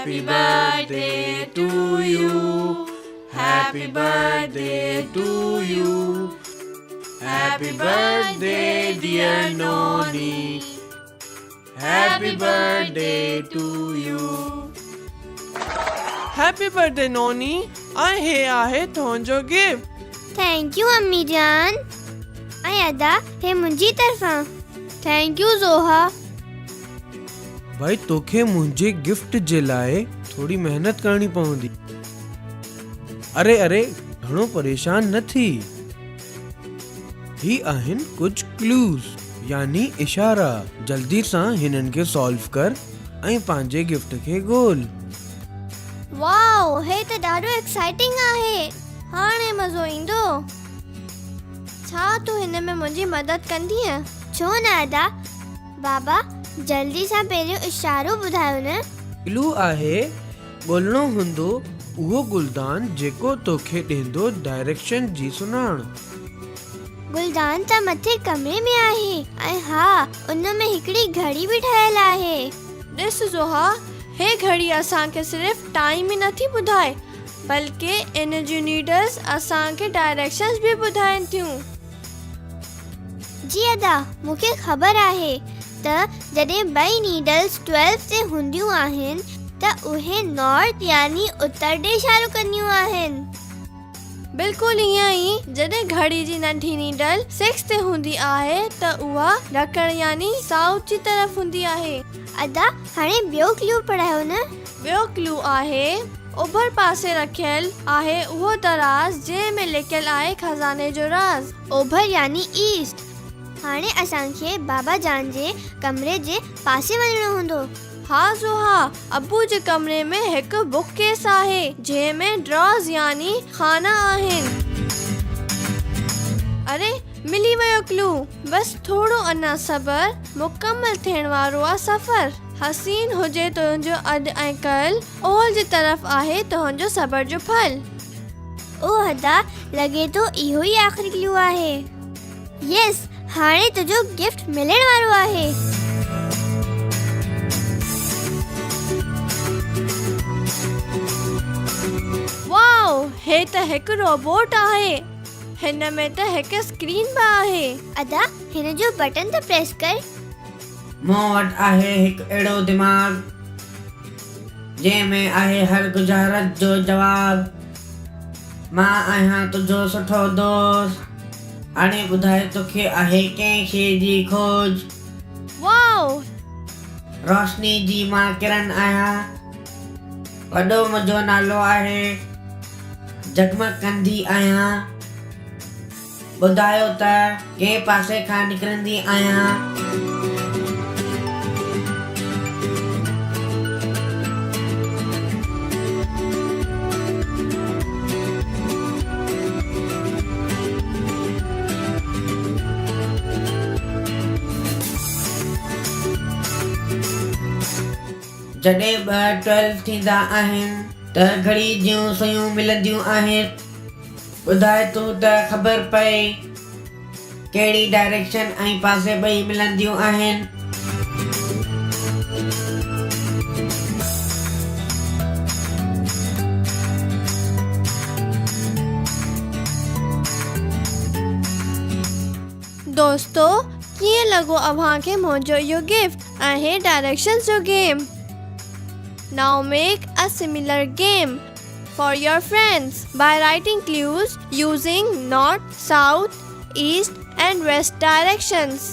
Happy birthday to you happy birthday to you happy birthday dear Noni happy birthday to you. Happy birthday Noni ۽ هي آهي تنهنجو gift. Thank you امي جان ۽ ادا هي منهنجي طرفان. Thank you Zoha. ڀائي توکي منهنجي گفٽ جي لاء ٿوري محنت ڪرڻي پوندي. اري اري گهڻو پريشان نه ٿي. هي آهن ڪجهه ڪلوز يعني اشارا جلدي سان هنن کي سالو ڪر ۽ پنهنجي گفٽ کي ڳول. وائو هي ته ڏاڍو ايڪسائيٽنگ آهي هاڻي مزو ايندو. ڇا تون هن ۾ منهنجي مدد ڪندينء؟ ڇو نه ادا. بابا جلدي سان پهريون اشارو ٻڌايو نه. ڪلو آهي ڳولڻو هوندو اهو گلدان جيڪو توکي ڏيندو ڊائريڪشن جي سڃاڻ. گلدان ته مٿي ڪمري ۾ آهي ۽ ها ان ۾ هڪڙي گهڙي به ٺهيل آهي. ڏس زوها هي گهڙي اسان کي صرف ٽائيم ئي نٿي ٻڌائي بلڪه ان جون نيڊلز اسان کي ڊائريڪشنز به ٻڌائين ٿيون. جي ادا مون کي خبر آهي ته جڏهن ٻئي نيڊلز ٽويلو تي هونديون آهن ته اهي نارٿ يعني اتر ڏي اشارو ڪنديون آهن. بلڪل ائين ئي جڏهن گهڙي جي ننڍي نيڊل سڪس تي هوندي آهي ته اها ڏکڻ يعني سائوٿ جي طرف هوندي آهي. ادا هاڻي ٻيو ڪلو پڙهايو نه. ٻيو ڪلو آهي اوڀر پاسي رکيل آهي اهو دراز جنهن ۾ لڪيل آهي خزاني جو راز. اوڀر يعني ايسٽ. هاڻي اسان کي بابا جان جي ڪمري جي پاسي وڃڻو هوندو. ها زوها، ابو جي ڪمري ۾ هڪ بڪ ڪيس آهي، جنهن ۾ ڊراز يعني خانا آهن. اري ملي ويو ڪلو، بس ٿورو اڃا صبر، مڪمل ٿيڻ وارو آ سفر. حسين هجي تنهنجو اڄ ۽ ڪل، اولھ جي طرف آهي تنهنجو صبر جو ڦل. او ادا لڳي ٿو اهو ئي آخري ڪلو آهي. يس هاڻي تنهنجو گفٽ ملڻ وارو آهي. واء هي ته هڪ روبوٽ آهي. هن ۾ ته هڪ اسڪرين به آهي. ادا هن جو بٽن ته پريس ڪر. مون وٽ آهي هڪ اهڙو دماغ. جنهن ۾ آهي هر ڳجهارت جو جواب. مان آهيان تنهنجو سٺو دوست. هاڻي ٻڌاء توکي آهي ڪنهن شيء جي کوج؟ واء! روشني جي مان ڪرن آهيان. وڏو منهنجو نالو آهي. جڳمڳ ڪندي آهيان. ٻڌايو ته ڪنهن پاسي کان نڪرندي آهيان. جڏهن ٻه ٽويلو ٿيندا آهن ته گهڙي جون سيون ملنديون آهن. ٻڌاء تون ته خبر پئي ڪهڙي ڊائريڪشن ۽ پاسي ٻئي ملنديون آهن. دوستو ڪيئن لڳو اوهان کي منهنجو اهو گفٽ ۽ هي ڊائريڪشنز جو game. Now make a similar game. For your friends by writing clues using north, south, east and west directions.